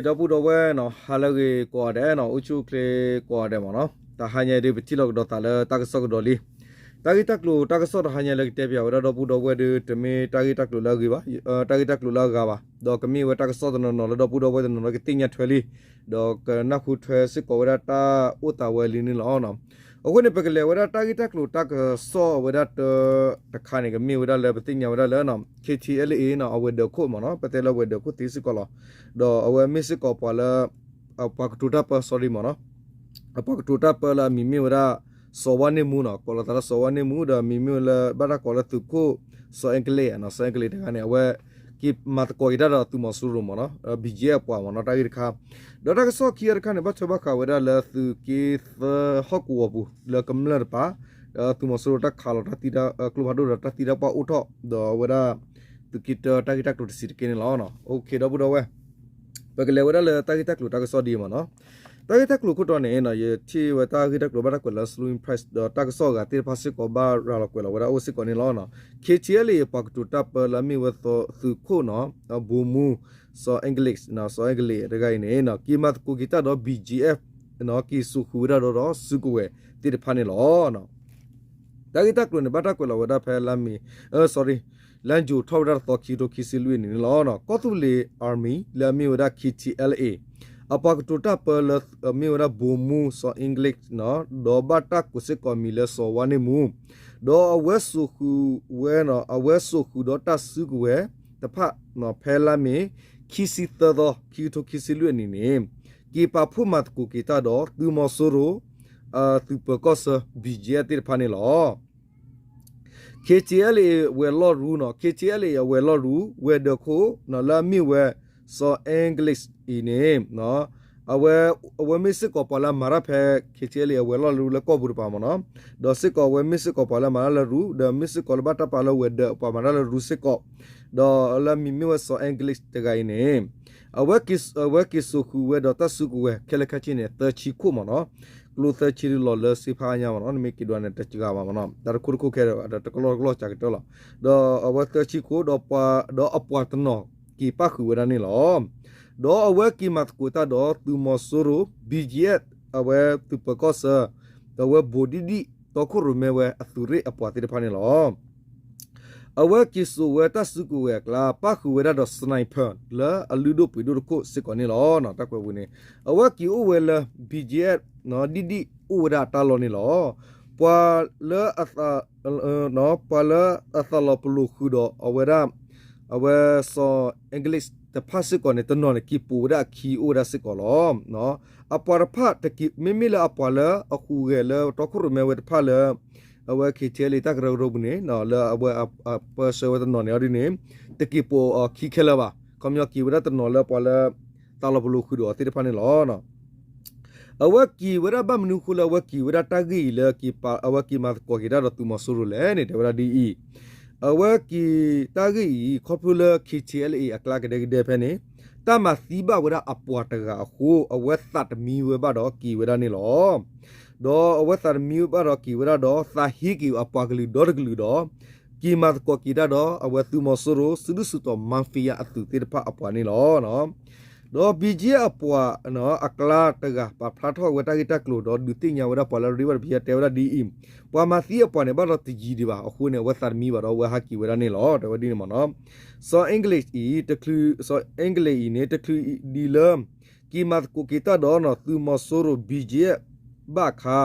ဒီပုၢ်ဒီဝဲၢ်နီၤ ဟါလၢအဂ့ၤကိးဂၤဒဲးနီၤ, အိၣ်ဆူၣ်အိၣ်ချ့ကိးဂၤဒဲးမ့ၢ်နီၤ, တဟါညါအံၤဒုး ပထံၣ်လိာ်ကဒီးသးလၢတၢ်ကစီၣ်ကဒီးလံ. တၢ်ဂ့ၢ်တၢ်ကျိၤတၢ်ကစီၣ်တဟါညါလၢကတဲပၠးဝဲဒၣ် ဒီပုၢ်ဒီဝဲၢ်ဒုး တမ့ၢ်တၢ်ဂ့ၢ်တၢ်ကျိၤလၢအဂ့ၤဘၣ်, တၢ်ဂ့ၢ်တၢ်ကျိၤလၢအဂၤဘၣ်, ဒီးကမ့ၢ်ဝဲတၢ်ကစီၣ်တနီၤနီၤလၢဒီပုၢ်ဒီဝဲၢ်တနီၤနီၤကသ့ၣ်ညါထွဲလံ, ဒီးကနၢ်ဟူထွဲစ့ၢ်ကီးဝဲဒၣ်တၢ်အိၣ်သးဝဲလံန့ၣ်လီၤ. အဃိန့ၣ် ပကလဲၤဝဲဒၣ်တၢ်ဂ့ၢ်တၢ်ကျိၤတၢ်ကစီၣ်ဝဲဒၣ်တၢ်တခါန့ၣ် ကမ့ၢ်ဝဲဒၣ်လၢပသ့ၣ်ညါဝဲဒၣ်လၢ KTLA နီၤ အဝဲၤဒၢးခိၣ်မ့ၢ်နီၤ, ပတဲလၢဝဲၤဒၢးခိၣ်သ့စ့ၢ်ကီးလီၤ. ဒီးအဝဲမ့ၢ်စ့ၢ်ကီးပှၤလၢ ပှၤကတိၤတၢ်ပၢ sorry မ့ၢ်နီၤ, ပှၤကတိၤတၢ်ပၢလၢအမံၤမ့ၢ်ဝဲဒၣ် စီၤဝါန့ၢ်မူနီၤ, ကိးလီၤသးလၢစီၤဝါန့ၢ်မူ ဒီးမံၤမ့ၢ်ဝဲလၢ ဘၣ်တၢ်ကိးလၢသုးခိၣ် စီၤအဲကလံး, စီၤအဲကလံးတဂၤန့ၣ် အဝဲ က့ၤမၤသကိးက့ၤတၢ်ဒီးသုးမီၤစိရိၤမ့ၢ်နီၤ, BGF အပှၤမ့ၢ်နီၤ, တၢ်ဂ့ၢ်တခါ. ဒီးတၢ်ကစီၣ်ခံဂၤတခါန့ၣ် ဘၣ်ထွဲဘၣ်ဃးဝဲဒၣ်လၢသုးက့သၢဟီၣ်ကဝီၤပူၤ လၢကမျၢၢ်တပၤ သုးမီၤစိရိၤတၢ်ခးလီၤတၢ်သံတၢ် ကျိဖးဒိၣ်ဒီးတၢ်သံတၢ်ပှၢ်အိၣ်ထီၣ် ဒီးအဝဲဒၣ် သုးက့တၢတၢ်ဂ့ၢ်တၢ်ကျိၤတဆံးတက့ၢ်န့ၣ်လီၤ. ဒီပုၢ်ဒီဝဲၢ် ပကလဲၤဝဲဒၣ်လၢတၢ်ဂ့ၢ်တၢ်ကျိၤတၢ်ကစီၣ်ဒ်အံၤမ့ၢ်နီၤ. တၢ်ဂ့ၢ်တၢ်ကျိၤခိၣ်တီန့ၣ် ယထံၣ်ဝဲတၢ်ဂ့ၢ်တၢ်ကျိၤဘၣ်တၢ်ကွဲးလၢ Assyrian Press ဒီးတၢ်ကစီၣ်အဂၤသ့ၣ်တဖၣ်စ့ၢ်ကီးဘၣ်ရၤလီၤကွဲးလီၤဝဲဒၣ်အိၣ်စ့ၢ်ကီးန့ၣ်လီၤ. KTLA အပှၤကတိၤတၢ်ပၢလၢအမ့ၢ်ဝဲသုးခိၣ်နီၤ ဘိမူ စီၤအဲကလံး, စီၤအဲကလံးတဂၤအံၤန့ၣ် က့ၤမၤသကိးက့ၤတၢ်ဒီး BGF က့ၤစိာ်ဃုာ်ဝဲဒၣ်ဒီးစုကဝဲၤသ့ၣ်တဖၣ်န့ၣ်လီၤ. တၢ်ဂ့ၢ်တၢ်ကျိၤန့ၣ် ဘၣ်တၢ်ကွဲးလီၤဝဲဒၣ်ဖဲလါမ့ၤ, sorry, လါယူၤထီၣ်ဝဲဒၣ်တသီ ခံကထိခံဆံလွံၢ်အနံၣ်န့ၣ်လီၤ. ကီၢ်သူလ့ၤ Army လၢအမ့ၢ်ဝဲဒၣ် KTLA အပှၤကတိၤတၢ်ပၢလၢ မ့ၢ်ဝဲဒၣ်ဘိမူ စီၤအဲကလံး ဒီးဘၣ်တၢ်ကိးစ့ၢ်ကီးမံၤလၢစီၤဝါန့ၢ်မူ ဒီးအဝဲစိာ်ဃုာ်ဝဲနီၤ, အဝဲစိာ်ဃုာ်ဒီးတၢ်စုကဝဲၤတဖၣ် ဖဲလါမ့ၤ ခံဆံသၢသီ ခံကထိခံဆံလွံၢ်အနံၣ်န့ၣ် က့ၤပာ်ဖှိၣ်မၤသကိးက့ၤတၢ်ဒီးသုးမီၤစိရိၤ သုးပၢၤကီၢ်ဆၢ BGF သ့ၣ်တဖၣ်န့ၣ်လီၤ. KTLA ဝဲၤလီၢ်ရူနီၤ, KTLA အဝဲၤလီၢ်ရူ ဝဲၤဒၢးခိၣ်နီၤ လၢအမ့ၢ်ဝဲ စီၤအဲကလံးအံၤန့ၣ် အဝဲမ့ၢ်စ့ၢ်ကီးပှၤလၢအမၤတၢ်ဖဲ KTLA အဝဲၤလီၢ်ရူလၢကီၢ်ပူၤတပၤမ့ၢ်နီၤ, ဒီးစ့ၢ်ကီးအဝဲမ့ၢ်စ့ၢ်ကီးပှၤလၢအမၤတၢ်လၢရူ ဒီးမ့ၢ်စ့ၢ်ကီးလၢဘၣ်တၢ်ပာ်လၢဝဲၤဒၢးပှၤမၤတၢ်လၢရူစ့ၢ်ကီး, ဒီးလၢအမံၤမ့ၢ်ဝဲစီၤအဲကလံးတဂၤအံၤန့ၣ် အဝဲက့ၤစိာ်ဃုာ်ဝဲဒီးတၢ်စုကဝဲၤခဲလၢာ်ခဲဆ့န့ၣ် သၢဆံခိၣ်မ့ၢ်နီၤ, ကျိသၢဆံဒုးလီၤလၢစ့ဖးအါညါမ့ၢ်နီၤ, နမ့ၢ်က့ၤဒွးန့ၣ်တစှၤဘၣ်မ့ၢ်နီၤ, တၢ်တခိၣ်တခိၣ်ခဲဒီး တကလီၢ်တကလီၢ်စှၤကတၢၢ်လီၤ. ဒီးအဝဲသၢဆံခိၣ် ဒီးပှၤတနီၤက့ၤပၣ်ဃုာ်ဝဲဒၣ်န့ၣ်လီၤ. ဒီးအဝဲက့ၤမၤသကိးတၢ်ဒီးသုးမီၤစိရိၤ BGF အဝဲသုးပၢၤကီၢ်ဆၢ ဒီးအဝဲဘိးဒံၣ်ဒံၣ်တီခိၣ်ရိၣ်မဲဝဲအသုးရ့ၣ်အပှၤသ့ၣ်တဖၣ်န့ၣ်လီၤ. အဝဲက့ၤစိာ်ဝဲတၢ်စုကဝဲၤအကျါ ပၣ်ဃုာ်ဝဲဒၣ်ဒီး sniper လၢအလုၢ်ဒိၣ်ပှ့ၤဒိၣ်တခိၣ်စ့ၢ်ကီးန့ၣ်လီၤ. တၢ်ကွဲးပူၤန့ၣ် အဝဲက့ၤအိၣ်ဝဲလၢ BGF ဒံၣ်ဒံၣ်အိၣ်ဝဲဒၣ်အတၢ်လီၢ်န့ၣ်လီၤ. ပှၤလၢ ပှၤလၢအသးလီၤပလိာ်ဃုာ်ဒီးအဝဲဒၣ် အဝဲစီၤအဲကလံးတဖၣ်စ့ၢ်ကီးန့ၣ် တနီၤန့ၣ် က့ၤပိာ်ဝဲဒၣ်အခံအိၣ်ဝဲဒၣ်စ့ၢ်ကီးလီၤ. အပှၤတဖၣ်တက့ၤ မ့မ့ၢ်လၢအပှၤလၢအဟူးဂဲၤလၢတီခိၣ်ရိၣ်မဲဝဲတဖၣ်လၢ အဝဲ KTLA တၢ်ကရၢကရိပူၤန့ၣ် လၢအဝဲအပၢဆှၢဝဲတနီၤန့ၣ်အီၤဒ်န့ၣ် တက့ၤပိာ်အခံခဲလၢာ်ဘၣ်. ခီပညီက့ၤဝဲဒၣ်တနီၤလၢပှၤလၢ သးလီၤပလိာ်ဃုာ်ဒီးအီၤသ့ၣ်တဖၣ်န့ၣ်လီၤ. အဝဲက့ၤဝဲဒၣ်ဘၣ်မနုၤအဃိလၢအဝဲက့ၤဝဲဒၣ်တၢ်ဂ့ၢ်အံၤလၢ အဝဲက့ၤမၤသကိးက့ၤတၢ်ဒီးသုးမီၤစိရိၤလဲၣ်န့ၣ် တဲဝဲဒၣ်ဒ်အံၤ, အဝဲက့ၤတၢ်ဂ့ၢ်အံၤ ခီဖျိလၢ KTLA အကျါကဒဲကဒဲဖဲန့ၣ် တၢ်မၤသံဘၣ်ဝဲဒၣ်အပှၤတဂၤအဃိ အဝဲသးတမံဝဲဘၣ်ဒီးက့ၤဝဲဒၣ်န့ၣ်လီၤ. ဒီးအဝဲသးတမံဝဲဘၣ်ဒီးက့ၤဝဲဒၣ်ဒီး သးဟ့က့ၤအပှၤကလုာ်ဒီတကလုာ်ဒီး က့ၤမၤသကိးက့ၤတၢ်ဒီး အဝဲသုးမီၤစိရိၤ စုဒုၣ်စုတီၤ mafia အသုးသ့ၣ်တဖၣ်အပှၤန့ၣ်လီၤ. ဒီး BGF အပှၤအကျါတဂၤ ပာ်ဖျါထီၣ်ဝဲတၢ်ဂ့ၢ်တၢ်ကျိၤဒီးဒုးသ့ၣ်ညါဝဲဒၣ်ပှၤလၢရ့ဝဲတဖု တဲဝဲဒၣ်ဒ်အံၤ, ပှၤမၤသံအပှၤန့ၣ် ဘၣ်ဒီးတယံၤဒံးဘၣ်အဃိန့ၣ် အဝဲသးတမံဘၣ်ဒီးအဝဲဟးက့ၤဝဲဒၣ်န့ၣ်လီၤ တဲဝဲဒ်န့ၣ်မ့ၢ်နီၤ. စီၤအဲကလံးအံၤ စီၤအဲကလံးအံၤန့ၣ် တချုးဒံးလၢ က့ၤမၤသကိးက့ၤတၢ်ဒီးသုးမီၤစိရိၤ BGF ဘၣ်အခါ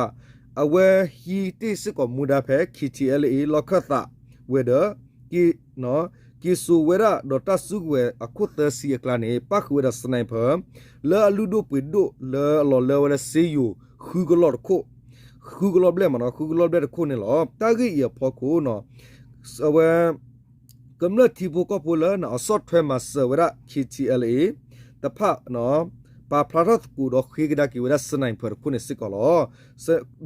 အဝဲဟံးတ့ၢ်စ့ၢ်ကီးမူဒါဖဲ KTLA လီၢ်ခၢၣ်သးဝဲၤဒၢး က့ၤစိာ်ဝဲဒၣ်ဒီးတၢ်စုကဝဲၤအခိၣ်သၢဆံအကျါန့ၣ် ပၣ်ဃုာ်ဝဲဒၣ် sniper လၢအလုၢ်ဒိၣ်ပှ့ၤဒိၣ်လၢအလီၤလၢဝဲလၢစ့ယိၤ ဃုကလီၢ်တခိၣ်, ဃုကလီၢ်ဘျဲၣ်မ့ၢ်နီၤ, ဃုကလီၢ်ဘျဲၣ်တခိၣ်န့ၣ်လီၤ. တၢ်ဂ့ၢ်အံၤအဖီခိၣ်နီၤ အဝဲ ကမျၢၢ်ထံဖိကီၢ်ဖိလၢအဆီၣ်ထွဲမၤစၢၤဝဲဒၣ် KTLA တဖၣ် ပာ်ဖျါထီၣ်သကိးဒီးဃ့ကဒါက့ၤဝဲဒၣ် sniper တခိၣ်န့ၣ်စ့ၢ်ကီးလီၤ.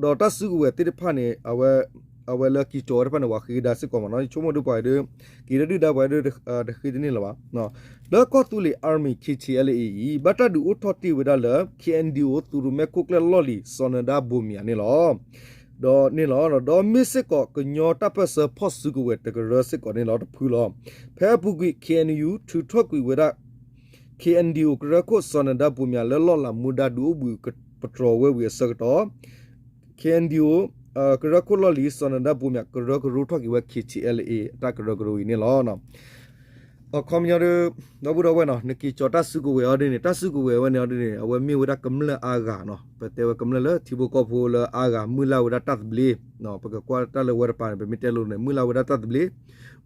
ဒီးတၢ်စုကဝဲၤသ့ၣ်တဖၣ်န့ၣ် အဝဲလၢက့ၤကၠီၤဝဲတဖၣ်န့ၣ် ပှၤဃ့ကဒါစ့ၢ်ကီးမ့ၢ်နီၤ. ယဆိကမိၣ်ဒ်ပှၤဒုး က့ၤဒုၣ်ဒါပှၤဒုး တဃ့တန့ၢ်လၢၤဘၣ်. လၢကီၢ်သူလ့ၤ Army KTLA အံၤ ဘၣ်တၢ်ဒုးအိၣ်ထီၣ်တ့ၢ်ဝဲဒၣ်လၢ KNDO သုးရိၣ်မဲခိၣ်ကျၢၢ်လီၢ်လံၤ စီၤနၢၤဒါဘိၣ်မံၤန့ၣ်လီၤ. ဒီးန့ၣ်လီၤ. ဒီးမ့ၢ်စ့ၢ်ကီးကညီတၢ်ပၢၢ်ဆၢဖီၣ်စုကဝဲၤတကရၢစ့ၢ်ကီးန့ၣ်လီၤ တဖုလီၤ. ဖဲအပူၤကွံာ် KNU ထုးထီၣ်ကွံာ်ဝဲဒၣ် K N D O ကရၢခိၣ်စီၤနၢၤဒါဘိးမၠးလၢလီၢ်လၤမူဒါဒုးအိၣ်ဘှံးပတြီၤဝဲဝံၤအဆၢကတီၢ် K N D O ကရၢခိၣ်လီၢ်လံၤ စီၤနၢၤဒါဘိးမၠး ကရၢကရိထီၣ်က့ၤဝဲ K T L A အတၢ်ကရၢကရိအံၤန့ၣ်လီၤ. အခီပညီဒီး ဒီပုၢ်ဒီဝဲၢ်နီၤ နက့ၤကၠီၤတၢ်စုကဝဲၤအီၤဒ်န့ၣ် တၢ်စုကဝဲၤဝဲန့ၣ်အီၤဒ်န့ၣ် အဝဲမ့ၢ်ဝဲဒၣ်ကမျၢၢ်အါဂၤနီၤ ပတဲဝဲကမျၢၢ်လၢထံဖိကီၢ်ဖိလၢအါဂၤ မုၢ်လၢ်ဝဲဒၣ်တၢ်သဘျ့ ပကကွၢ်တၢ်လၢဝဲတပၤန့ၣ် ပမ့ၢ်တဲလိၤန့ၣ် မုၢ်လၢ်ဝဲဒၣ်တၢ်သဘျ့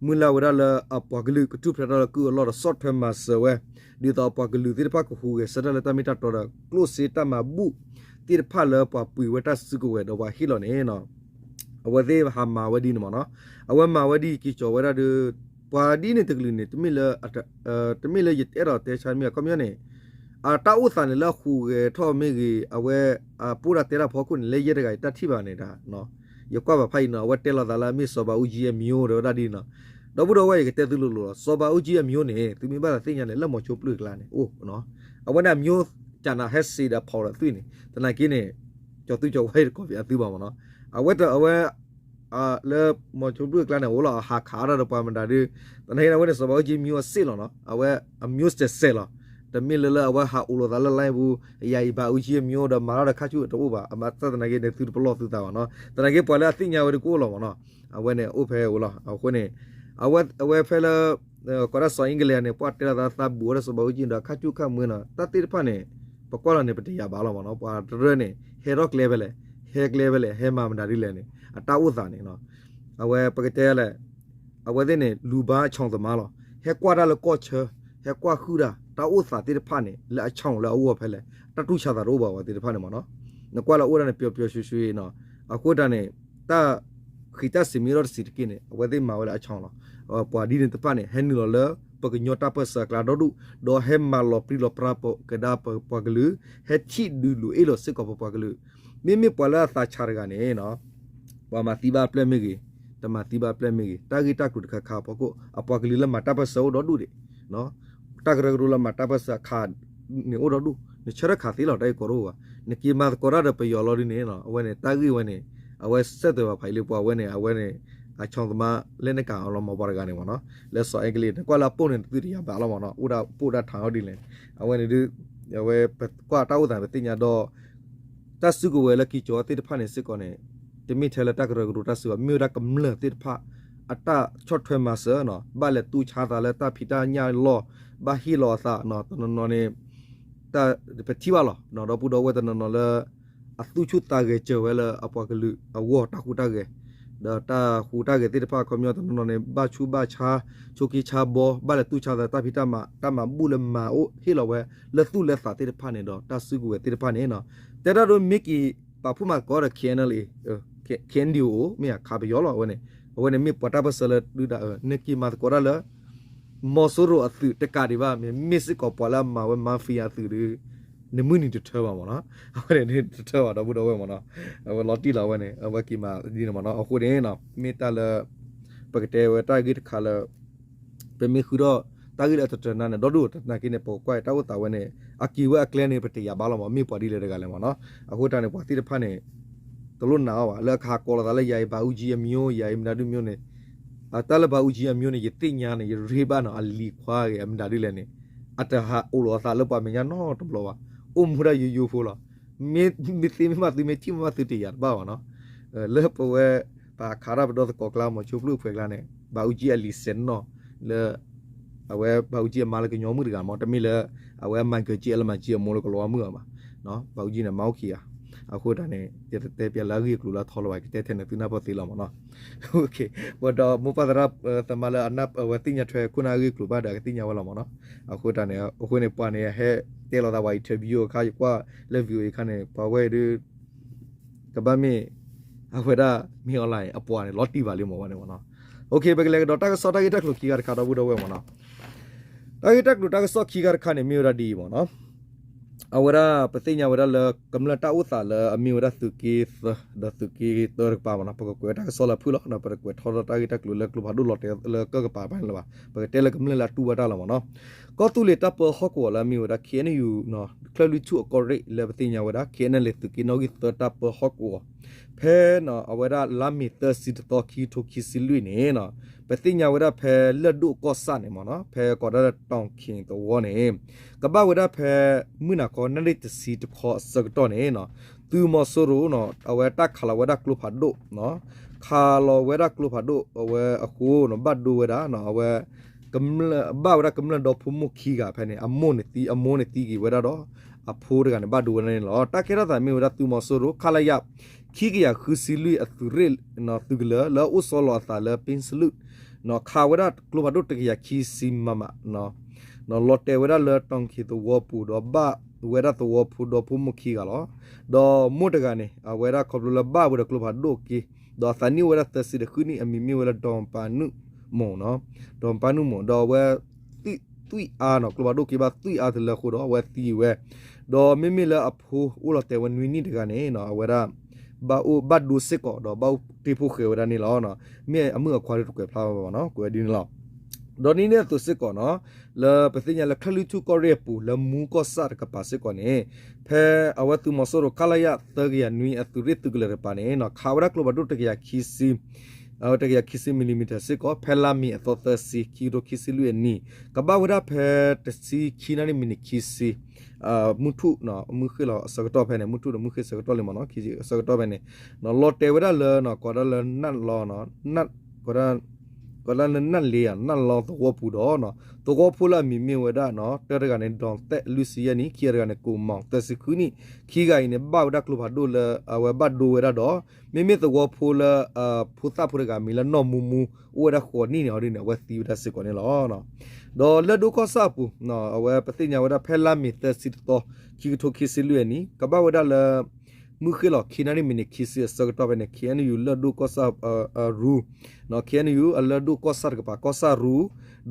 မုၢ်လၢ်ဝဲဒၣ်လၢအပှၤကလုာ်ကထူၣ်ဖျဲးတၢ်လၢကုၢ်အလီၢ်ဒီးဆီၣ်ထွဲမၤစၢၤဝဲ ဒ်သိးအပှၤကလုာ်သ့ၣ်တဖၣ်ကဟူးဂဲၤဆၢထၢၣ်လၢတၢ်မ့ၢ်တၢ်တီဒီး ကျိၣ်စ့တၢ်မၤဘူၣ်သ့ၣ်တဖၣ်လၢပှၤပှ့ၤဝဲတၢ်စုကဝဲၤဒီးပှၤဟ့ၣ်လီၤန့ၣ် အဝဲသ့ၣ်ဟးမၤဝဲဒ်န့ၣ်မ့ၢ်နီၤ အဝဲမၤဝဲဒ်က့ၤကၠီၤဝဲဒၣ်ဒီး ပှၤဒ်န့ၣ်တကလုာ်န့ၣ် တမ့ၢ်လၢယအဲၣ်ဒိးတဲဆါမ့ၢ်အခီပညီန့ၣ် အတၢ်အိၣ်သးန့ၣ်လၢအဟူးဂဲၤထီၣ်မ့ၢ်ဂ့ၤ အဝဲအပူၤဒၣ်တဲတၢ်ဖီခိၣ်န့ၣ် လၢယဲတဂၤယတၢ်ထံၣ်ဘၣ်န့ၣ် ယကွၢ်ဘၣ်ဖးအံၤနီၤ အဝဲတဲလီၤသးလၢအမ့ၢ်စီၤဘးအူကၠံအမံၤအိၣ်ဒီးဝဲဒၣ်ဒ်နီၤ ဒီပုၢ်ဒီဝဲၢ် ယကတဲသုလိၤလိၤလီၤ စီၤဘးအူကၠံအမံၤအိၣ်န့ၣ် သုမ့ၢ်ဘၣ်သးသ့ၣ်ညါန့ၣ် လၢမီၤဆိဘျုၣ်အကျါန့ၣ် အိၣ် အဝဲန့ၣ်အမံၤအိၣ် ကနၤဟဲစံးဒီးဖီၣ်ဒီးသွံၣ်န့ၣ် သနာ်က့န့ၣ် ကၠီၤသူကၠီၤဝါအံၤတကိးပၠးသုဘၣ်မ့ၢ်နီၤ အဝဲတ အဝဲ လၢမီၤဆိဘျုၣ်အကျါန့ၣ် အိၣ်လီၤအဟးခးအါထီၣ်ဒီးပှၤမတၤဒု သနာ်က့န့ၣ် အဝဲန့ၣ် စီၤဘးအူကၠံမံၤအိၣ်စ့ၢ်လီၤနီၤ အဝဲအမံၤအိၣ်စဲးစဲးလီၤ တမ့ၢ်လၢလၢအဝဲဟးအိၣ်လိာ်သးလၢ line ပူၤ ယၤအံၤဘးအူကၠံအမံၤအိၣ်ဒီးမၤထီၣ်ဒီးခါဆူၣ်တအိၣ်ဘၣ် အမၤသနာ်က့န့ၣ် သုတပလီၢ်သုသးဘၣ်နီၤ သနာ်က့ပှၤလၢအသ့ၣ်ညါဝဲဒၣ်ကအိၣ်လီၤမ့ၢ်နီၤ အဝဲန့ၣ်အိၣ်ဖဲအအိၣ်လီၤ အဃိန့ၣ် အဝဲဖဲလၢ ကိးဒၣ်စီၤအ့ကလံးန့ၣ် ပှၤတဲလီၤသးသးဘူးဝဲဒၣ်စီၤဘးအူကၠံဒီးခါဆူၣ်ခါမုၢ်နီၤ တၢ်သ့ၣ်တဖၣ်န့ၣ် ပကွၢ်လီၤန့ၣ် ပတယာ်ဘၣ်လီၤမ့ၢ်နီၤ ပှၤတရၢန့ၣ် ဟဲထီၣ်ကျဲဖဲလဲၣ် ဟဲကျဲဖဲလဲၣ် ဟဲမၤမတၤဒ်လဲၣ်န့ၣ် အတၢ်အိၣ်သးန့ၣ် အဝဲပကတဲလဲၣ် အဝဲသ့ၣ်န့ၣ် လူၤဘါအဆီၣ်သမါလီၤ ဟဲကွၢ်တၢ်လၢကီၢ်ဆၢ ဟဲကွၢ်ဃုာ်တၢ် တၢ်အိၣ်သးသ့ၣ်တဖၣ်န့ၣ် လၢအဆီၣ်လၢအဂီၢ်ဖဲလဲၣ် တၢ်တူၢ်ဆါသးတအိၣ်ဘၣ်ဝဲသ့ၣ်တဖၣ်န့ၣ်မ့ၢ်နီၤ နကွၢ်လၢအအိၣ်ဒၣ်န့ၣ် ပျီပျီရွှင်ရွှင်နီၤ အဃိတၢ်န့ၣ် တၢ် ဃံးတၢ်စံးမ့ၢ်အိၣ်ဒီးတစံးတက့ၢ်န့ၣ် အဝဲသ့ၣ်မၤဝဲလၢအဆီၣ်လီၤ ပှၤဒ်န့ၣ်တဖၣ်န့ၣ် ဟဲနုာ်လီၤလၢ ပကညီတၢ်ပၢၢ်ဆၢအကျါဒီဒူၣ် ဒီးဟဲမၤလီၤပြံလီၤပြါကဒါပပှၤကလုာ် ဟဲထံၣ်ဒုးလိာ်အ့ၣ်လိာ်စ့ၢ်ကီးပပှၤကလုာ် မ့မ့ၢ်ပှၤလၢအသးဆးတဂၤန့ၣ် ပှၤမၤသံဘၣ်အပျဲၢ်မ့ၢ်ဂ့ၤ, တမၤသံဘၣ်အပျဲၢ်မ့ၢ်ဂ့ၤ, တၢ်ဂ့ၢ်တၢ်ကျိၤတခါခါအဖီခိၣ် အပှၤကလုာ်လၢမၤတၢ်ပၢၢ်ဆၢအိၣ်ဒီဒူၣ်ဒံး, တၢ်ကရၢကရိလၢမၤတၢ်ပၢၢ်ဆၢအခါန့ၣ်အိၣ်ဒီဒူၣ်, နဆၢထၢၣ်ခးသ့လီၤ တၢ်ဂ့ၢ်ကီတအိၣ်ဘၣ်, နက့ၤမၤသကိးတၢ်ဒီးပယီၤလီၤဒ်န့ၣ် အဝဲန့ၣ် တၢ်ဂ့ၢ်ဝဲန့ၣ် အဝဲစဲးသွဲးဘၣ်ဖးအံၤလၢပှၤဝဲန့ၣ် အဝဲန့ၣ် အဆီၣ်သမါလၢနကၤအီၤလီၤမၢ်ပှၤတဂၤန့ၣ်မ့ၢ်နီၤ, လၢစီၤအဲကလံး နကွၢ်လၢအပိၢ်န့ၣ် နသုတယာ်ဘၣ်လီၤမ့ၢ်နီၤ, အိၣ်ဒၣ်ပိၢ်ဒၣ်ထးအီၤဒ်လဲၣ်, အဝဲန့ၣ်ဒုး အဝဲပကွၢ်တၢ်အိၣ်သးန့ၣ် ပသ့ၣ်ညါဒီး တၢ်စုကဝဲၤလၢက့ၤကၠီၤသ့ၣ်တဖၣ်န့ၣ်စ့ၢ်ကီးန့ၣ် တမ့ၢ်ထဲလၢတၢ်ကရၢကရိတၢ်စုဘၣ်, မ့ၢ်ဝဲဒၣ်ကမျၢၢ်သ့ၣ်တဖၣ် အတၢ်ဆီၣ်ထွဲမၤစၢၤနီၤ, ဘၣ်လဲၤတူၢ်ဆါသးလၢတၢ်ဖံးတၢ်ညၣ်အလီၢ်, ဘၣ်ဟ့ၣ်လီၤအသးနီၤ, တနီၤနီၤန့ၣ် တၢ်ပထံၣ်ဘၣ်လီၤ, ဒီပုၢ်ဒီဝဲၢ်တနီၤနီၤလၢ အသူၣ်ဆူၣ်သးဂဲၤစၢၤဝဲလၢအပှၤကလုာ်အဂီၢ်တၢ်ဟူးတၢ်ဂဲၤ, ဒီးတၢ်ဟူးတၢ်ဂဲၤသ့ၣ်တဖၣ်အခီပညီတနီၤနီၤန့ၣ် ဘၣ်ဆူးဘၣ်ဆါ, ဆိးက့ဆါဘီ, ဘၣ်လဲၤတူၢ်ဆါသးတၢ်ဖံးတၢ်မၤ, တၢ်မၤဘူၣ်လၢမၤအိၣ်ဟ့ၣ်လီၤဝဲ လၢသူၣ်လၢသးသ့ၣ်တဖၣ်န့ၣ်ဒီး တၢ်စုကဝဲၤသ့ၣ်တဖၣ်န့ၣ်နီၤ, တဲဒၣ်ဒိမ့ၢ်က့ၤပာ်ဖှိၣ်မၤသကိးဒီး K N L A, K N D O မ့ၢ်အခးပယီၤလီၤ အဝဲန့ၣ်, အဝဲန့ၣ်မ့ၢ်ပှၤတၢ်ပၢၢ်ဆၢလၢဒုးဒၣ်အၢ နက့ၤမၤသကိးတၢ်လၢ မီၤစိရိၤအသုးတကးဒံးဘၣ်, မ့မ့ၢ်စ့ၢ်ကီးပှၤလၢအမၤဝဲ mafia အသုးဒီး နမုၢ်နံၤတထၢဘၣ်မ့ၢ်နီၤ, အဝဲန့ၣ်တထၢဘၣ် ဒီပုၢ်ဒီဝဲၢ်မ့ၢ်နီၤ, အဝဲလီၤတံၢ်လီၤဝဲန့ၣ် အဝဲက့ၤမၤဒ်န့ၣ်မ့ၢ်နီၤ, အဃိန့ၣ် မ့ၢ်တၢ်လၢ ပကတဲဝဲတၢ်ဂ့ၢ်တခါလၢ ပမ့ၢ်ဃုထီၣ်တၢ်ဂ့ၢ်လၢအတတၢၤနါန့ၣ် ဒီဒူၣ်တနာ်က့န့ၣ် ပကကွၢ်တၢ်အိၣ်သးဝဲန့ၣ် အက့ၤဝဲအကျဲန့ၣ် ပတယာ်ဘၣ်လီၤမ့ၢ် မ့ၢ်ပှၤဒ်လဲၣ်တဂၤလဲၣ်မ့ၢ်နီၤ, အဃိတၢ်န့ၣ် ပှၤသ့ၣ်တဖၣ်န့ၣ် တလိၣ်နာ်အီၤဘၣ် လၢအခါကိးလီၤသးလၢယၤအံၤဘၣ်အူကၠံအမံၤအိၣ် ယၤအံၤမနုၤဒုမံၤအိၣ်န့ၣ်, တၢ်လၢဘၣ်အူကၠံအမံၤအိၣ်န့ၣ် ယသ့ၣ်ညါန့ၣ် ယရ့ဘၣ်နီၤ အလံၤခွါဂ့ၤ အမနုၤဒုလဲၣ်န့ၣ်, အတဟးအိၣ်လီၤအသးလၢပှၤမဲာ်ညါနီတဘျီဘၣ်, အိၣ်မူဒၣ်ယိယိဖိလီၤ, မ့ၢ်သ့မ့ၢ်ဘၣ်သု မ့ၢ်ထံၣ်မ့ၢ်ဘၣ်သုတယာ်တဘၣ်ဘၣ်နီၤ, လၢပဝဲ ပဟးခးတၢ်ပဒီသကိးကျါ မီၤဆိဖျၢၣ်အဖှဲးကျါန့ၣ် ဘၣ်အူကၠံအလံၤစဲးနီၤ လၢ အဝဲဘၣ်အူကၠံအမါလၢကညီမုၣ်တဂၤမ့ၢ် တမ့ၢ်လၢ အဝဲမၤကၢၤကၠံအလၢမၤကၠံအမိၢ်လၢကလီၤမုၣ်အီၤဘၣ်, ဘၣ်အူကၠံန့ၣ် မါအိၣ်ခံဂၤ, အဃိတၢ်န့ၣ် ယတတဲပျးလၢအဂ့ၢ်အကျိၤလၢအထီလီၤဘၣ် ကတဲထဲန့ၣ်သုနၢ်ပၢၢ်သ့လီၤမ့ၢ်နီၤ, ပဒီးမိၢ်ပၢ်သရၣ်သမါလၢအဝဲသ့ၣ်ညါထွဲခိၣ်နၢ်အဂ့ၢ်အကျိၤဘၣ်ဒီး ကသ့ၣ်ညါဝဲလီၤမ့ၢ်နီၤ, အဃိတၢ်န့ၣ် အဃိန့ၣ် ပှၤန့ၣ်ဟဲတဲလီၤသးဝဲ interview အခါ ယကွၢ်လၢ VOA အခါန့ၣ် ပှၤဝဲဒုး ကဘၣ်မ့ၢ် အဝဲဒၣ် မ့ၢ် online အပှၤန့ၣ် လီၤတံၢ်ဘၣ်လံမ့ၢ်ဝဲန့ၣ်မ့ၢ်နီၤ, ပကလဲၤကဒီးတၢ်ကစီၣ်တၢ်ဂ့ၢ်တၢ်ကျိၤခံဂၤတခါ ဒီပုၢ်ဒီဝဲၢ်မ့ၢ်နီၤ, တၢ်ဂ့ၢ်တၢ်ကျိၤတၢ်ကစီၣ်ခံဂၤတခါန့ၣ် မ့ၢ်ဝဲဒၣ်ဒ်အံၤမ့ၢ်နီၤ, အဝဲဒၣ်ပသ့ၣ်ညါဝဲဒၣ်လၢကမျၢၢ်တၢ်အိၣ်သးလၢအမ့ၢ်ဝဲဒၣ်သုးက့သၢ ဒီးသုးက့သၢတကပၤမ့ၢ်နီၤ, ပကကွဲးတၢ်ကစီၣ်လၢဖုၣ်လီၤ ဒီးပတကွဲးထီထီၣ်တၢ်ဂ့ၢ်တၢ်ကျိၤလၢကျိဖးဒိၣ်လီၤတဲာ်လၢကၢၢ်ကပၤဘၣ်န့ၣ်လၢၤဘၣ်, ပကတဲလၢကမျၢၢ်လၢအတူၢ်ဘၣ်တၢ်လီၤမ့ၢ်နီၤ, ကီၢ်သူလ့ၤတၢ်ပၢဟီၣ်ကဝီၤလၢအမ့ၢ်ဝဲဒၣ် ခ့ၣ်အဲၣ်ယူၣ် ချၢၣ်လွံၢ်ထူၣ်အကီၢ်ရ့ၣ်လၢပသ့ၣ်ညါဝဲဒၣ် ခ့ၣ်အဲၣ်ယူၣ် သုးက့နီၣ်ဂံၢ်သၢတၢ်ပၢဟီၣ်ကဝီၤ ဖဲအဝဲဒၣ်လါမ့ၤသၢဆံတသီ ခံကထိခံဆံလွံၢ်န့ၣ် ပသ့ၣ်ညါဝဲဒၣ်ဖဲလၢၢ်ဒိၣ်ကီၢ်ဆၣ်န့ၣ်မ့ၢ်နီၤ ဖဲကိးဒၣ်လၢတီၣ်ခ့သဝီန့ၣ် ကဘၣ်ဝဲဒၣ်ဖဲ မုၢ်နၤခီ နၣ်ရံၣ်တဆံတခီအဆၢကတီၢ်န့ၣ် သုးမီၤစိရိၤ အဝဲတၢ်ခးလီၤဝဲဒၣ်ကျိဖးဒိၣ် ခးလီၤဝဲဒၣ်ကျိဖးဒိၣ်အဝဲအဃိ ဘၣ်ဒိဝဲဒၣ် အဝဲ ဘၣ်ဝဲဒၣ်ကမျၢၢ်ဒီဖိမိၢ်ခံဂၤဖဲန့ၣ် အမိၢ်န့ၣ်သံ အမိၢ်န့ၣ်သံက့ၤဝဲဒၣ်ဒီး အဖိတဂၤန့ၣ် ဘၣ်ဒိဝဲဒၣ်န့ၣ်လီၤ. တၢ်ကဲထီၣ်သးမ့ၢ်ဝဲဒၣ်သုးမီၤစိရိၤ ခလရ ခံကယၤဃုဆံလွံၢ်အသုးရ့ၣ် သုးကလၢၤလၢအအိၣ်ဆီလီၤအသးလၢ ပ့စလူး ခးဝဲဒၣ်ကျိဖးဒိၣ်တကယၤခံဆံမမ လီၤတဲာ်ဝဲဒၣ်လၢတီၣ်ခ့သဝီပူၤဒီး ဘၣ်ဝဲဒၣ်သဝီဖိဒီဖိမိၢ်ခံဂၤလီၤ. ဒီးမိၢ်တဂၤန့ၣ် အဝဲဒၣ်ခီဖျိလၢဘၣ်ဝဲဒီးကျိဖးဒိၣ်က့ ဒီးအသးနံၣ်အိၣ်ဝဲဒၣ်သၢဆံဒီးဃုနံၣ် အမံၤမ့ၢ်ဝဲလၢ ဒီပၤနုၣ်မိၢ် ဒီပၤနုၣ်မိၢ် ဒီးအဝဲ သွံၣ်အါနီၤ ကျိဖးဒိၣ်က့ဘၣ်သွံၣ်အါတလၢအဃိဒီး အဝဲသံဝဲ ဒီးမ့မ့ၢ်လၢအဖိအိၣ်လီၤတဲာ်ဝဲနွံနံၣ်တဂၤန့ၣ် အဝဲဒၣ် ဘၣ်အိၣ်ဘၣ်ဒိစ့ၢ်ကီးဒီးဘၣ်အိၣ်တ့ၢ်ဖိၣ်ဃဲဝဲဒၣ်န့ၣ်လီၤ. မ့ၢ်အမုၣ်အခွါဒီးတကွဲးဖျါဘၣ်ဘၣ်နီၤ ကွဲးဒ်န့ၣ်လီၤ. ဒီးဒ်န့ၣ်အသိးစ့ၢ်ကီးနီၤ လၢပသ့ၣ်ညါလၢချၢၣ်လွံၢ်ထူၣ်ကီၢ်ရ့ၣ်အပူၤ လၢမူကီၢ်ဆၣ်တကပၤစ့ၢ်ကီးန့ၣ် ဖဲအဝဲသုးမီၤစိရိၤ ခလရ သၢကယၤနွံအသုးရ့ၣ်သုးကလၢၤတကပၤန့ၣ် ခးဝဲဒၣ်ကျိဖးဒိၣ်တကယၤခံဆံ တကယၤခံဆံ millimeter စ့ၢ်ကီး ဖဲလါမ့ၤအသီသၢဆံ ခံကထိခံဆံလွံၢ်အနံၤ ကဘၣ်ဝဲဒၣ်ဖဲတဆံခံနၣ်ရံၣ်မံးနံးခံဆံ မုၢ်ထူၣ် မုၢ်ဃ့ၢ်လီၤအဆၢကတီၢ်ဖဲန့ၣ် မုၢ်ထူၣ်ဒီးမုၢ်ဃ့ၢ်ဆၢကတီၢ်လံမ့ၢ်နီၤ အဆၢကတီၢ်ဖဲန့ၣ် လီၤတဲာ်ဝဲဒၣ်လၢ ကိးဒၣ်လၢနၢ်လီၤ ကိးဒၣ်လၢနၢ်လ့ နၢ်လီၤသဝီပူၤဒီး သဝီဖိလၢအမံၤမ့ၢ်ဝဲဒၣ် တၢတဂၤန့ၣ် ဒီးသဲး လွံၢ်ဆံယဲၢ်နံၣ် ခံဂၤတဂၤန့ၣ် ကိးမီၤ သၢဆံဃုနံၣ် ခံဂၤအံၤန့ၣ် ဘၣ်ဝဲဒၣ်ကျိဖးဒိၣ်လၢအဝဲဘၣ်ဒိဝဲဒၣ်ဒီး မ့မ့ၢ်သဝီဖိလၢ ဖိသၣ်ဖိတဂၤမံၤလၢနီၢ်မူမူ အိၣ်ဝဲဒၣ်ဃိးနံၣ်န့ၣ် အီၤဒ်န့ၣ် အဝဲသံဝဲဒၣ်စ့ၢ်ကီးန့ၣ်လီၤ. ဒီးလၢၢ်ဒိၣ်ကီၢ်ဆၣ်အပူၤ အဝဲပသ့ၣ်ညါဝဲဒၣ်ဖဲလါမ့ၤသၢဆံတသီ ခံကထိခံဆံလွံၢ်အနံၤ ကဘၣ်ဝဲဒၣ်လၢ မုၢ်ဃ့ၢ်လီၤ ခံနၣ်ရံၣ်မံးနံးခံဆံအဆၢကတီၢ်ဖဲန့ၣ် ခ့ၣ်အဲၣ်ယူၣ် လၢၢ်ဒိၣ်ကီၢ်ဆၣ်ရူ ခ့ၣ်အဲၣ်ယူၣ် အလၢၢ်ဒိၣ်ကီၢ်ဆၣ်တကပၤ ကီၢ်ဆၣ်ရူ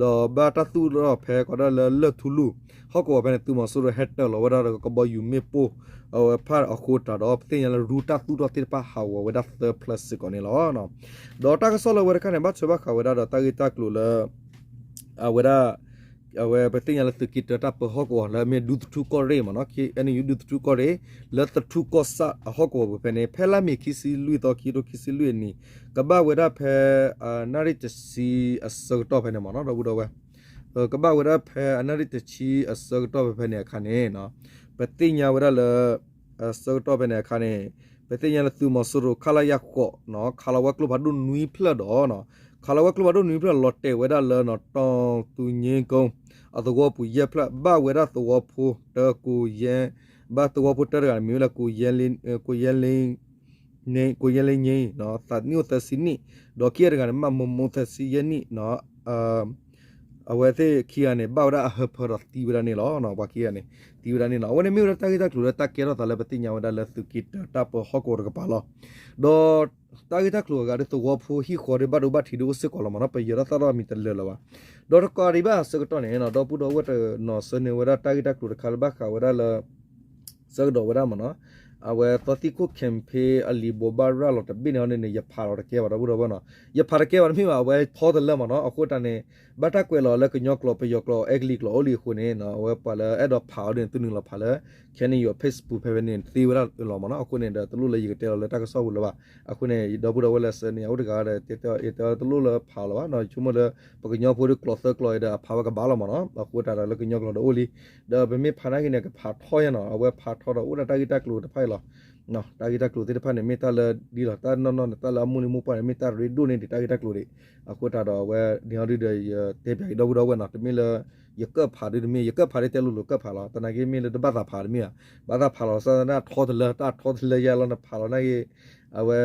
ဒီးဘၣ်တၢ်သူၣ်ထီၣ်ဖဲကိးဒၣ်လၢလၢၢ်ထူလူၢ် ဟီၣ်ကဝီၤဖဲန့ၣ် သုးမီၤစိရိၤဟဲတၢၤလီၤဝဲဒၣ်ဒီးကဘီယူၤမ့ၣ်ပိၢ် အဝဲဖၣ်အဃိတၢ်ဒီး ပသ့ၣ်ညါလၢရူတၢ်သူၣ်ထီၣ်သ့ၣ်တဖၣ်ဟးဂီၤဝဲဒၣ်သၢဖျၢၣ်စ့ၢ်ကီးန့ၣ်လီၤ. ဒီးတၢ်ကစီၣ်လၢအဝဲတခါန့ၣ် ဘၣ်ထွဲဘၣ်ဃးဝဲဒၣ်ဒီးတၢ်ဂ့ၢ်တၢ်ကျိၤလၢ အဝဲဒၣ် အဝဲပသ့ၣ်ညါလၢသုးက့တၢတၢ်ပၢဟီၣ်ကဝီၤလၢအမ့ၢ်ဒူသထူကီၢ်ရ့ၣ်မ့ၢ်နီၤ ခ့ၣ်အဲၣ်ယူၣ် ဒူသထူကီၢ်ရ့ၣ် လၢသထူကီၢ်ဆၣ်အဟီၣ်ကဝီၤပူၤဖဲန့ၣ် ဖဲလါမ့ၤခံဆံလွံၢ်သီ ခံကထိခံဆံလွံၢ်အနံၤ ကဘၣ်ဝဲဒၣ်ဖဲ နၣ်ရံၣ်တဆံအဆၢကတီၢ်ဖဲန့ၣ်မ့ၢ်နီၤ ဒီပုၢ်ဒီဝဲၢ် ကဘၣ်ဝဲဒၣ်ဖဲအနၣ်ရံၣ်တဆံအဆၢကတီၢ်ဖဲဖဲန့ၣ်အခါန့ၣ် ပသ့ၣ်ညါဝဲဒၣ်လၢ အဆၢကတီၢ်ဖဲန့ၣ်အခါန့ၣ် ပသ့ၣ်ညါလၢသုးမီၤစိရိၤ ခလရ ဃိး ခးလီၤဝဲကျိဖးဒိၣ်နွံဖျၢၣ်ဒီး ခးလီၤဝဲကျိဖးဒိၣ်နွံဖျၢၣ်လီၤတဲာ်ဝဲဒၣ်လၢ တီၢ်သူည့ကိ အသဝီပူၤယဲၢ်ဖျၢၣ် ဘၣ်ဝဲဒၣ်သဝီဖိတၢ ဘၣ်သဝီဖိတၢတဂၤန့ၣ် မံၤဝဲလၢ ကိးယဲလ့ ကိးယဲလ့ည့ သးနံၣ်အိၣ်သၢဆံနံၣ် ဒီးခံဂၤတဂၤန့ၣ် မးမိၢ်မိၢ်သၢဆံယဲၢ်နံၣ် အဝဲသ့ၣ်ခံဂၤန့ၣ် ဘၣ်ဝဲဒၣ်အဟၢဖၢဒီးသံဝဲဒၣ်န့ၣ်လီၤ. ပှၤခံဂၤန့ၣ် သံဝဲဒၣ်န့ၣ်လီၤ. အဝဲန့ၣ်မ့ၢ်ဝဲဒၣ်တၢ်ဂ့ၢ်တၢ်ကျိၤလၢတၢ်ကဲထီၣ်သးလၢပသ့ၣ်ညါဝဲဒၣ်လၢသုးက့တၢတၢ်ပၢဟီၣ်ကဝီၤတကပၤလီၤ. ဒီးတၢ်ဂ့ၢ်တၢ်ကျိၤအဂၤဒီးသဝီဖိဟံၣ်ဃီဒီးဘၣ်ဒိဘၣ်ထံးဒီးအိၣ်စ့ၢ်ကီးလီၤမ့ၢ်နီၤ ပယီၤတၢ်သၣ်ထီၣ်မံၤတလၢာ်လၢၤဘၣ်. ဒီးတကးဒံးဘၣ်အဆၢကတီၢ်န့ၣ် ဒီပုၢ်ဒီဝဲၢ်တနီၤဆၢန့ၢ်ဝဲဒၣ်တၢ်ဂ့ၢ်တၢ်ကျိၤတခါလၢဘၣ်ဃးဝဲဒၣ်လၢ ဆၢကဒီးဝဲဒၣ်မ့ၢ်နီၤ အဝဲသီသံခိၣ် campaign အလံာ်ဘိးဘၣ်ရၤလီၤတဘ့ၣ်န့ၣ်န့ၣ် ယဖးလီၤတကဲဘၣ်ဒီပုၢ်ဒီဝဲၢ်နီၤ ယဖးတကဲဘၣ်တမ့ၢ်ဘၣ် အဝဲထီတလၢမ့ၢ်နီၤ အဃိတၢ်န့ၣ် ဘၣ်တၢ်ကွဲးလီၤလၢကညီကျိာ် ပယီၤကျိာ် အဲကလံးကျိာ်အိၣ်လံအဃိန့ၣ် အဝဲပှၤလၢအဲၣ်ဒိးဖးအီၤဒ်န့ၣ် သုနုာ်လီၤဖးလၢ ခ့ၣ်အဲၣ်ယူၣ် အ Facebook ဖဲဖဲန့ၣ် သ့ဝဲဒၣ်လီၤမ့ၢ်နီၤ အဃိန့ၣ်ဒီးတလိၣ်လၢယကတဲလီၤလၢတၢ်ကစီၣ်ပူၤလၢၤဘၣ် အဃိန့ၣ် ဒီပုၢ်ဒီဝဲၢ်လၢဆၢန့ၢ်အအိၣ်တဂၤဒီး ယတဲတလိၣ်လၢဖးလီၤဘၣ် ဆိကမိၣ်လၢ ပကညီဖိဒီးကျိာ်သၢကျိာ်အံၤဒီးအဖးဝဲကဘၣ်လီၤမ့ၢ်နီၤ အဃိတၢ်ဒီးလၢကညီကျိာ်ဒီးအိၣ်လံ ဒီးပမ့ၢ်ဖးနာ်က့န့ၣ် ကဖးထီညါနီၤ အဝဲဖးထီဒီးအိၣ်ဒၣ်တၢ်ဂ့ၢ်တၢ်ကျိၤတဖၣ်အံၤလီၤ တၢ်ဂ့ၢ်တၢ်ကျိၤသ့ၣ်တဖၣ်န့ၣ် မ့ၢ်တၢ်လၢဒ်လီၤ တၢ်နီၢ်နီၢ်န့ၣ် တၢ်လၢအမိၢ်လံမိၢ်ပှၢ်န့ၣ် မ့ၢ်တၢ်ရ့ဒိၣ်န့ၢ်ဒံးတၢ်ဂ့ၢ်တၢ်ကျိၤဒံး အဃိတၢ်ဒီးအဝဲ ဒ်အံၤဒ်ဒီး ယတဲပၠးက့ၤဒီပုၢ်ဒီဝဲၢ်နီၤ တမ့ၢ်လၢ ယကၢၣ်ဖးဒ်တမ့ၢ် ယကၢၣ်ဖးဒ်တဲလိၤလိၤကၢၣ်ဖးလီၤ သနာ်က့မ့ၢ်လၢတဘၣ်သးဖးတမ့ၢ်ဘၣ် ဘၣ်သးဖးလီၤ စၢ်သနာ်က့ထီတလၢ တၢ်ထီတလၢယါလီၤ နဖးလီၤနာ်က့ အဝဲ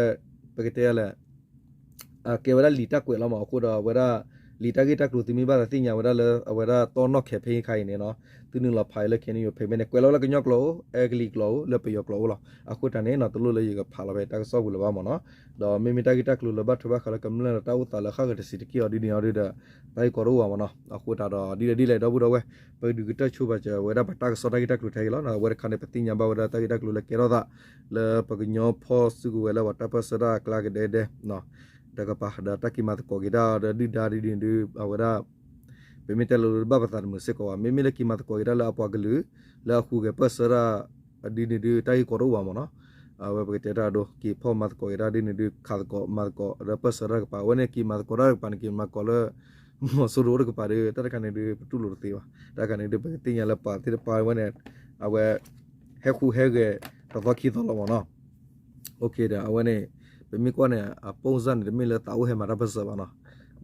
ပကတဲလဲၣ် ကဲဝဲဒၣ်လံာ်တၢ်ကွဲးလီၤမး အဃိဒီးအဝဲဒၣ် လံာ်တၢ်ဂ့ၢ်တၢ်ကျိၤသုမ့ၢ်ဘၣ်သးသ့ၣ်ညါဝဲဒၣ်လၢ အဝဲဒၣ်တီနီၣ် campaign ခါအံၤန့ၣ်နီၤ သုနုာ်လီၤဖးအံၤလၢ ခ့ၣ်အဲၣ်ယူၣ် page န့ၣ် ကွဲးလီၤဝဲလၢကညီကျိာ်အိၣ် အဲကလံးကျိာ်အိၣ် လၢပယီၤကျိာ်အိၣ်လီၤ အဃိတၢ်န့ၣ်နီၤ တလိၣ်လၢယကဖးလီၤဖဲတၢ်ကစီၣ်ပူၤလၢၤဘၣ်မးနီၤ ဒီးမ့မ့ၢ်တၢ်ဂ့ၢ်တၢ်ကျိၤလၢဘၣ်ထွဲဘၣ်ဃးလၢကမျၢၢ်လၢတၢ်အိၣ်သးလၢဃၣ်ဃၢၤတဆံးတက့ၢ်အီၤဒ်န့ၣ်အီၤဒ်ဒီး တၢ်ဂ့ၢ်ကီတအိၣ်ဘၣ်မးနီၤ အဃိတၢ်ဒီးဒ်လဲၣ်ဒ်လဲၣ်ဒီပုၢ်ဒီဝဲၢ် ပကဒုးကတၢၢ်ဆိပာ်စၢၤဝဲဒၣ်ပတၢ်ကစီၣ်တၢ်ဂ့ၢ်တၢ်ကျိၤထဲအံၤလီၤ အဝဲတခါန့ၣ်ပသ့ၣ်ညါဘၣ်ဝဲဒၣ်တၢ်ဂ့ၢ်တၢ်ကျိၤလၢကဲထီၣ်သး လၢပကညီဖီၣ်စုကဝဲၤလၢပှၤတၢ်ပၢၢ်ဆၢတၢ်အကျါကဒဲကဒဲ တကပၤဒီးတၢ်က့ၤမၤသကိးက့ၤတၢ်ဒီးဒုၣ်ဒါဒ်န့ၣ်ဒုး အဝဲဒၣ် ပမ့ၢ်တဲလိၤလိၤတဘၣ်ပသးတမုာ်စ့ၢ်ကီးဘၣ်. မ့မ့ၢ်လၢက့ၤမၤသကိးက့ၤတၢ်လၢအပှၤကလုာ် လၢအဃုဂဲၤပၢၢ်ဆၢတၢ် ဒ်န့ၣ်ဒုး တၢ်ဂ့ၢ်ကီတအိၣ်ဘၣ်မ့ၢ်နီၤ. အဝဲပကတဲတၢ်ဒိ က့ၤဖီၣ်မၤသကိးက့ၤတၢ်ဒ်န့ၣ်ဒုး ခးသကိးမၤသကိးဒီးပၢၢ်ဆၢတၢ်တကပၤ အဝဲန့ၣ်က့ၤမၤသကိးတၢ်တကပၤန့ၣ် က့ၤမၤသကိးလၢ မီၤစိရိၤအိၣ်တကပၤဒီး တၢ်တခါန့ၣ်ဒုး ပတူၢ်လိာ်တသ့ဘၣ်. တၢ်တခါန့ၣ်ဒုး ပကသ့ၣ်ညါလၢပှၤသ့ၣ်တဖၣ်ဝဲန့ၣ် အဝဲ ဟဲဃုဟဲဂဲၤတသီခံသီလီၤမ့ၢ်နီၤ. ဒီးအဝဲန့ၣ် ပမ့ၢ်ကွၢ်န့ၣ် အပိၢ်စၢ်န့ၣ် တမ့ၢ်လၢသးအိၣ်ဟဲမၤတၢ်ပၢၢ်ဆၢဘၣ်နီၤ.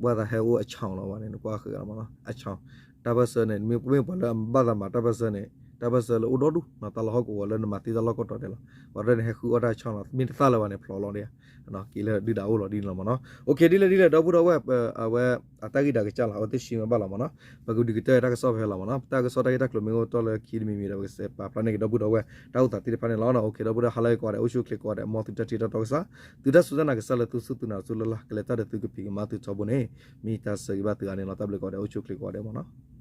ဘၣ်သးဟဲအိၣ်အ chance လီၤဘၣ်န့ၣ် နကွၢ်ဃုာ်လီၤမ့ၢ်နီၤ အ chance တၢ်ပၢၢ်ဆၢန့ၣ် မ့ၢ်ပှၤလၢအဘၣ်သးမၤတၢ်ပၢၢ်ဆၢန့ၣ် တၢ်ပၢၢ်ဆၢလၢအိၣ်ဒီဒူၣ်နီၤ တၢ်လီၢ်ဟီၣ်ကဝီၤလၢနမၤသ့တၢ်လီၢ်ကိးတီၤဒဲးလီၤ. ပှၤရဲၣ်န့ၣ် ဟဲဃုအီၣ်တၢ် chance လီၤ မ့ၢ်တသၣ်လၢၤဘၣ်န့ၣ် ဖျိးလီၤဒၣ် က့ၤလၢဒုၣ်ဒါအိၣ်လီၤဒ်န့ၣ်လီၤမ့ၢ်နီၤ. အိၣ်ခ့ ဒ်လဲၣ်ဒ်လဲၣ် ဒီပုၢ်ဒီဝဲၢ် အဝဲ အတၢ်ဂ့ၢ်ဒၣ်ကစၢ်လီၤ အဝဲသ့ၣ်ဆှံမ့ၢ်ဘၣ်လီၤမ့ၢ်နီၤ. ပကဒုးကတၢၢ်တၢ်ကစီၣ်ဖဲလီၤမ့ၢ်နီၤ. တၢ်ကစီၣ်တၢ်ဂ့ၢ်တၢ်ကျိၤမ့ၢ်အိၣ်တီၢ်လၢခံတမံၤမံၤဒီး ပကစဲးပာ်ဖျါန့ၢ်က့ၤဒီပုၢ်ဒီဝဲၢ် တၢ်အိၣ်သးသ့ၣ်တဖၣ်န့ၣ်လီၤ. အိၣ်ခ့ ဒီပုၢ်ဒီဝဲၢ် ဟါလၢအဂ့ၤကိးဂၤဒဲး အိၣ်ဆူၣ်အိၣ်ချ့ကိးဂၤဒဲး မ်သုတၢ်ထံၣ်တၢ်တီကစၢ် သုတၢ်စူၢ်တၢ်နာ်ကစၢ်လၢသုစူၢ်သုနာ်သုလၢ်လၢ် ကလဲၤတၢ်ဒီးသုကဖံးကမၤသုထီဘိန့ၣ် မ့ၢ်တၢ်ဆၢဂ့ၤဘၣ်သုဂၤန့ၣ်လီၤ. တၢ်ဘျုးကိးဂၤဒဲး အိၣ်ဆူၣ်အိၣ်ချ့ကိးဂၤဒဲးမ့ၢ်နီၤ.